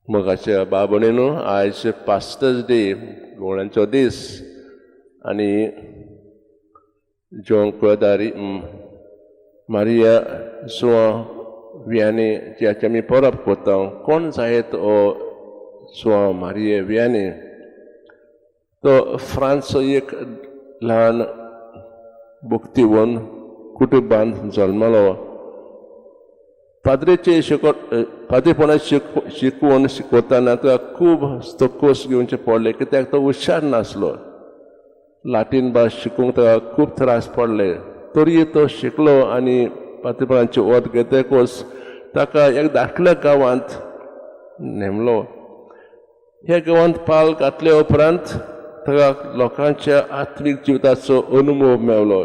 मोगाच्या बाबणेनो, आयज pastors day, गोवळ्यांचो दीस आनी जों कुळदारी मारिया जुआं वियानी ज्याची आमी परब करता. कोण जायत हो जुआं मारिया वियानी? तो फ्रांस एक ल्हान भक्तिवन कुटुंबांत जल्मलो. पाद्रेचे शिक पाद्रीपणा शिकवण शिकवतना ताका खूब तकोस घेवचे पडले, कित्याक तो हुशार नासलो. लाटीन भास शिकूंक ताका खूब त्रास पडले, तरी तो शिकलो आनी पाद्रीपणाची ओत घेतकूच ताका एक धाकल्या गांवांत नेमलो. ह्या गांवांत पाल घातले उपरांत ताका लोकांच्या आत्मीक जिविताचो अनुभव मेवलो.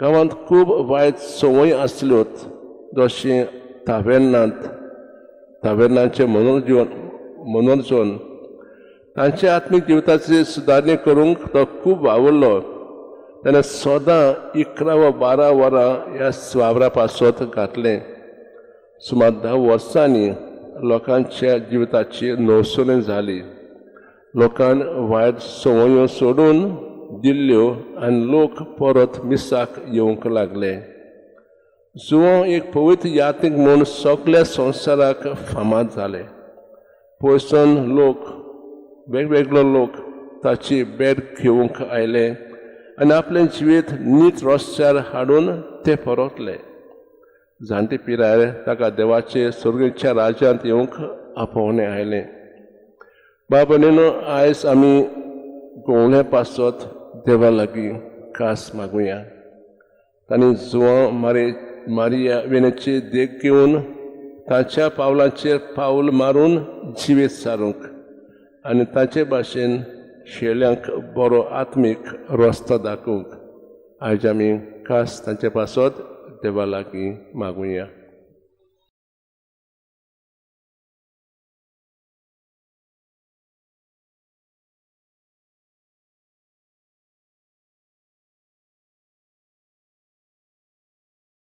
गांवांत खूब वायट संवय आसल्योत, जशें तावेर्नांत तावेर्नांचें मनोरंजन. तांच्या आत्मीक जिविताची सुदारणी करूंक तो खूब वावुरलो. ताणें सदां 11 वा 12 वरां ह्या वावरा पासत घातलें. सुमार 10 वर्सांनी लोकांच्या जिविताची नवसणी जाली. लोकान वायट संवयो सोडून दिल्ल्यो आनी लोक परत मिसाक येवंक लागले. जुआंव एक पवित्र यात्रीक म्हूण सगळ्या संवसाराक फामाद जाले. पयसून लोक, वेगवेगळो लोक ताची भेट घेवंक आयले आनी आपलें जिवीत नीट रस्त्यार हाडून ते परतले. जाणटे पिरायेर ताका देवाचे सर्गेच्या राज्यांत येवंक आपोवणें आयलें. बाबणेनो, आयज आमी गोवणे पासत देवा लागीं कास मागुया. तांणी जुआं मारिया विनेची देख घेवन ताच्या पावलांचेर पावल मारून जिवीत सारूंक आनी ताचे भाशेन शेळ्यांक बरो आत्मीक रस्तो दाखोवंक आयज आमी खास तांचे पासत देवा लागीं मागुया.